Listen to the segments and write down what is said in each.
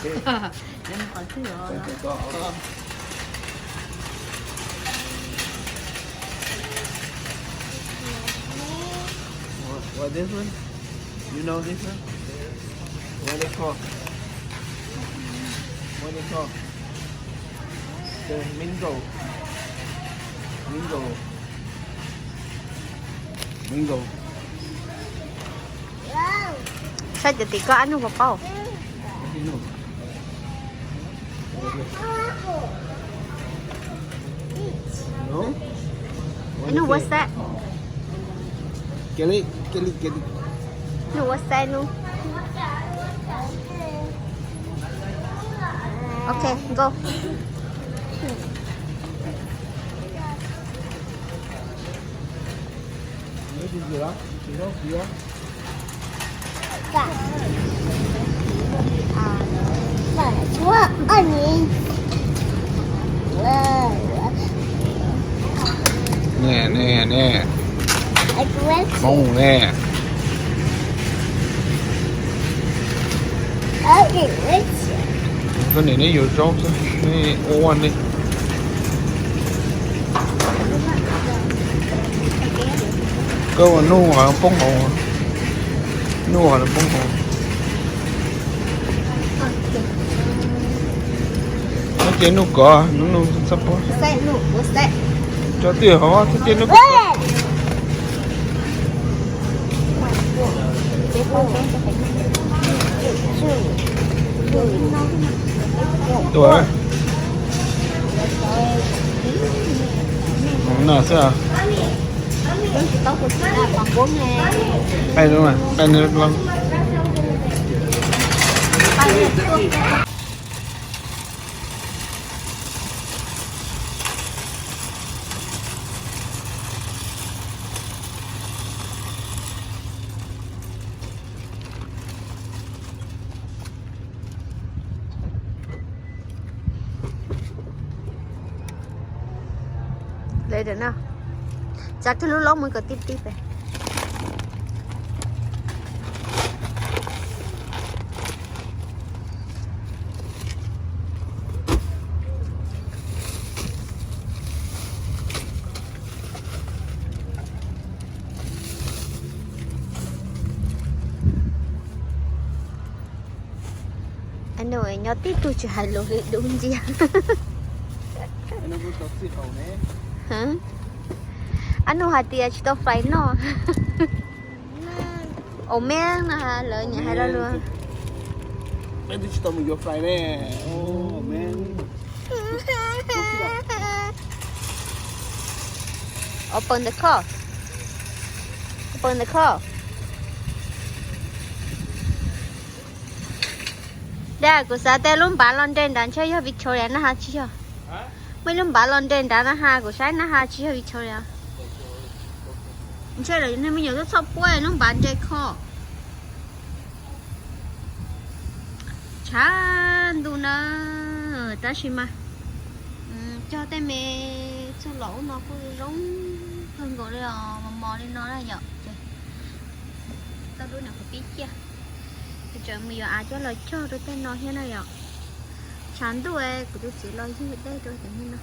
Nyob qhov twg os? What, what this one? You know this one? What they call? What they call? The mango. Mango. Mango. Saib cov tim koj ab nug puas paub. Ab nug what's that? Keli, keli, keli. Nug what's that nug. Ok, go. Nè, nè, nè. Hmoob ne. Koj niam, neb yuav zaub xwb, neb ua ua li. Koj ua nuj hov poob hauv, nuj hov poob hauv. Txhob cia nuj kov, nuj nuj txhob poob. Txhob cia hov, txhob cia nuj kov. Tuaj. No xwb. Qai no, qai no. Later no. Txav kiag lub loob mus kom tib tib pem. Nws nyob tib tug tsis hais lus li dub nciab. Ab nus hais tias tsis tau fly noj. Ua meej no lawv nyiam hais lo lus. Open the car. Open the car. Dab, kuv xav tias lub npav los nres nrad ntshe yog Victoria na has tsis yog. Muaj ib lub npav los nres nrad na has, kuv saib na has tsis yog Victoria. Ntshe lawv me nyuam tuaj txhoj puab lub npav nres kho. Tshav ntuj na, tab sis mas cog tej me txuj lom ub no kuj zoo kawg nkaus li os, mos mos li no na yom. Ces tau lub niam qhuav pib ciaj, tseem mus yuav av coj los cog rau tej no thiab na yom. Tshav ntuj kuv tus txiv los ywg dej rau cov niag no.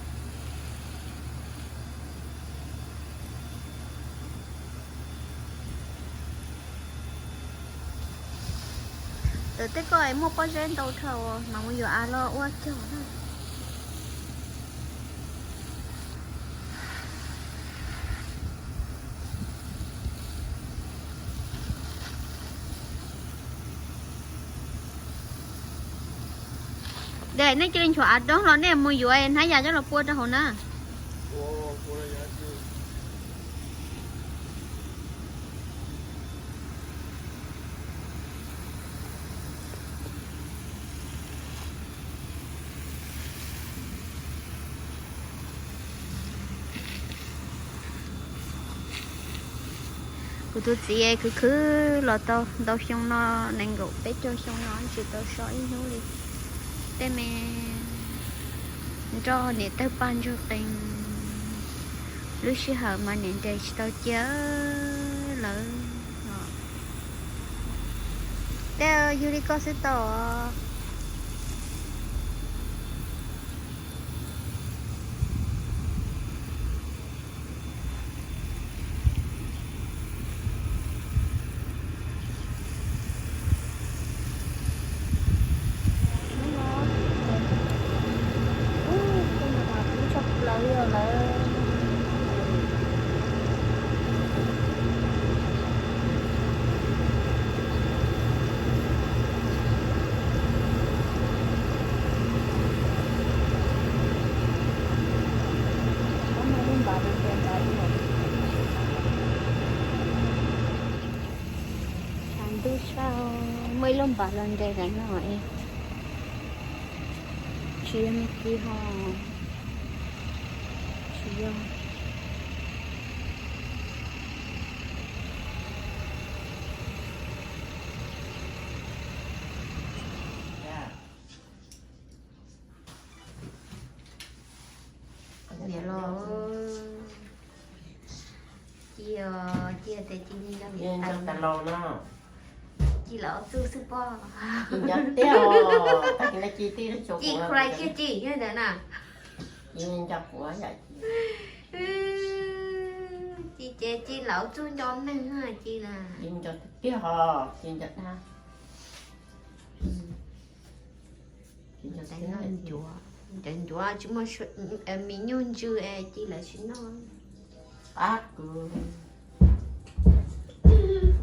Tawm tej ko es muaj pob zeb ntau dhau mas mus yuav av los ua cog na. Dej, nej cia li nchuav av doog los nej mus yuav hnab yas coj los pua rau hauv na. Kuv tus txiv khwv khwv los tau ntau xyoo no, nees nkaum peb caug xyoo no tsis tau so ib hnub li. Tej me nroj niam tawg paj ntsug qees, lub sij hawm mas niam nres tsis tau cia lawm. Tej yug li koj xwb tau. Saib, muaj ib lub npas los nres ntawm no, tsis yog me kis ho, tsis yog. Niam los, ci, ci tias ci nco, ci los txuj xwb pob. Ci Krai kiag ci nyob ntawd na. Ci ces ci los txuj nco neeg ci na. Tiag, ci nco dag. Ncuav, ncuav tsis muaj mis nyuj ntsw es ci lawv tsis noj.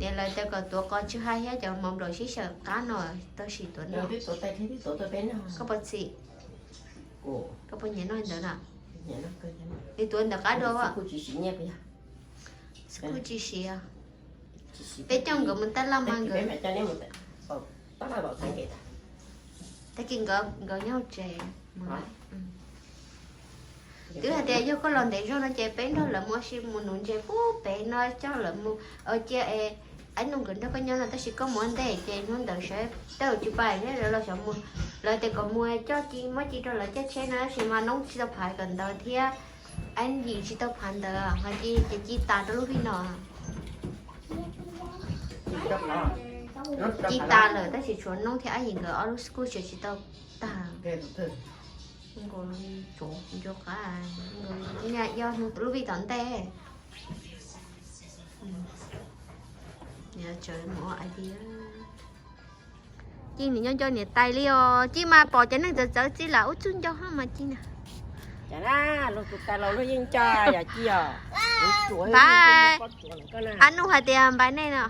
Niam lawv tias kom tuav qos tsw haj thiab cov mov nplaum sib xyaw qab no tau sim tuav noj. Koj puas txhim? Koj puas nyiam noj ntawd na? Nws tuav ntawm qab dua. Xib kuj tsis siav. Peb coj nkawd mus taj laj mas nkawd, tag kis nkawd nyob tsev. Twb hais tias yog koj los ntev zog no ces peb nrog lawv mus ua si mus nuv ntses puag pem no coj lawv mus cia es Aib Nus nkawd nrog koj nyob no tab sis koj mus ua ntej ces hnub ntawd sawv tej zaum tsis pais thiab lawv los xyov mus. Lawv tias kom mus coj ci muab ci rau lawv caij tsheb no tab sis mas Noob tsis tau phav kawm ntawv thiab Aib Yim tsis tau phav ntawv ho ci ces ci tas rau lub vij no. Ci tas lawm tab sis tshuav Noob thiab Aib Yim nkawd ob lub school tseem tsis tau tag. Nkaus li tsuav qab, nkaus li yog lub vij tom ntej. Niam tseem mus ua idea. Ci nim nco nco niam tais li os, ci mas pom cov neeg txawv txawv txij lam ub txuj nco hab mas ci na. Cas na, luag tus tais laus luag yeej nco yom ci os. Npais, a nug hais tias npais nej no.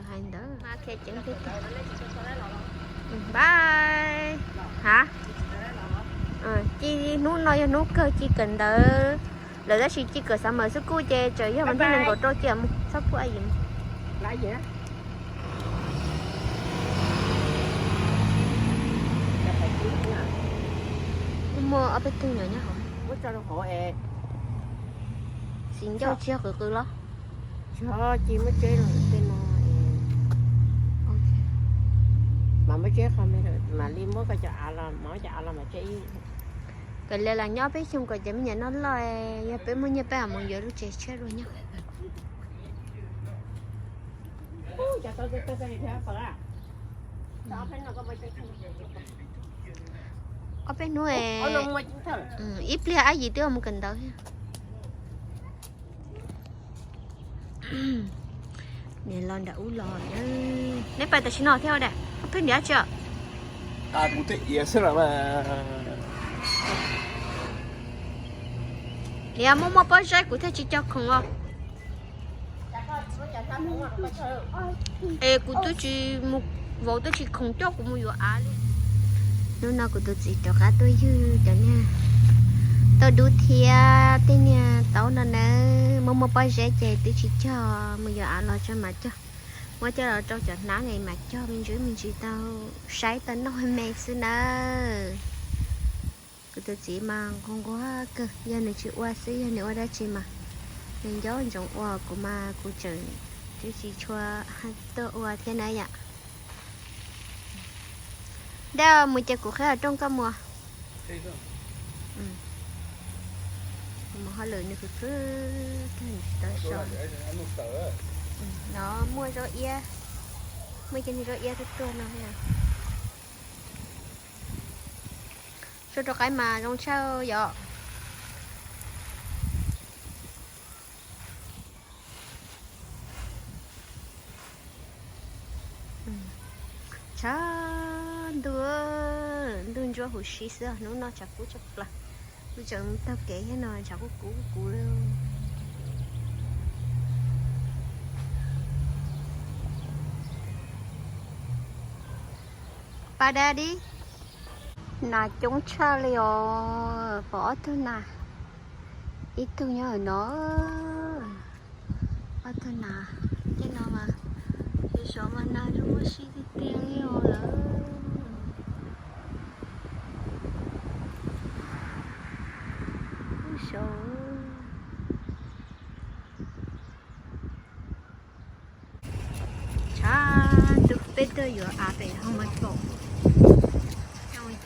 Hais ntawd mas khiav ceev tiag tiag. Npais, ha, ci hnub no yog hnub kawg ci kawm ntawv lawm tab sis ci kawm xav mawm xwb kuj ces tseem yog vas thib nees nkaum rau cia mus txhob kuj a yim. Muaj ob peb tug nyuam nyob hauv. Txiv ncauj tsis yog qws qws los? Tsis, ci muab tseb rau tej no. Mas muab tseb qhov me, mam li muab koj cov av los, muab cov av los mam tseb ib. Kom lawv lam nyob peb xyoo kom cov me nyuam noj loj, yog peb muaj nyiaj peb mam mus yuav lub tsev tshiab dua nyob. Ob peb hnub, ib pliag Ab Yim twb mus kawm ntawv. Niam los nram ub los. Neb pais tam sim no thiab da? Pheej nrhiav tsi? Niam muaj muaj pob zeb kuv thiaj tsis cog khoom os. Es kuv twb tsis mus vauv twb tsis khoom coj kuv mus yuav av li. Hnub no kuv tus txiv rov qab tuaj ywg cov niag tauj dub thiab tej niag taub no nawb. Muaj muaj pob zeb ces twb tsis cog, mus yuav av los tso mas cog. Muab coj los rau cov hnab ne mas cog me ntsis me ntsis tau saib tau noj me xwb nawb. Kuv tus txiv mas nquag nquag kawg, yog nws tsis ua xwb, yog nws ua dab tsi mas nws nco ntsoov ua, kuv mas kuv tseem twb tsis tshua tuaj ua thiab na yom. Dab mus ces kuv qhib qhov rooj koj mus. Mus hauj lwm nws khwv khwv tag tsis tau so. No muaj zaub iab, muaj cov niag zaub iab tuaj tuaj no. Suab rau qaib mas zoo tshaj yom. Tshav ntuj, ntuj ntsuab huv si xwb, hnub no tshav kub tshaj plaws. Kuv tseem taug kev thiab no tshav kub kub kub li. Pa dab di. Nas coob tshaj li os, pom ob tug nas, ib tug nyob no. Tej no, tej no mas, ces xyov mas nag zoo muaj sib tiag tiag li os lawm. Ub xyov. Tshav ntuj peb tuaj yuav av pem hoo mas pom.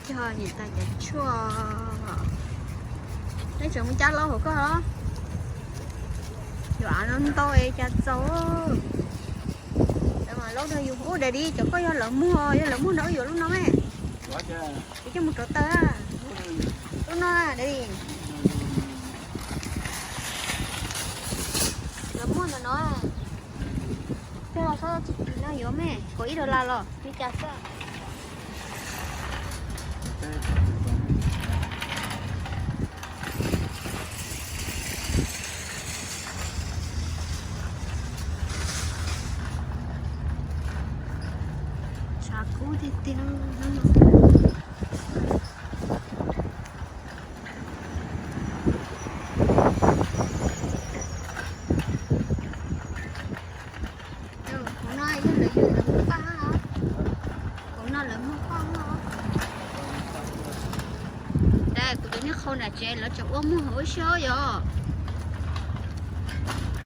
Cog niam tais cov tshuaj. Neb tseem mus cab laub hauv koj los? Yuav av no ntau es cas txaus. Laub no yus ub dais di cov koj yog lawv muag, yog lawv muag no wb yuav lub no me. Kuv coj mus rauv taws. Lub no dais di. Lawv muag ntawm no. Coj los txhob tsis tim no yuav me, kaum ib dollar los li cas xwb. Tshav kub tiag tiag. Hauv no yog lawv yug lawv muag paj os. Hauv no lawv muag paj os. Dais, kuv cov niag qhau nram tsev lawv tseem ua muag hauv ib siab yom.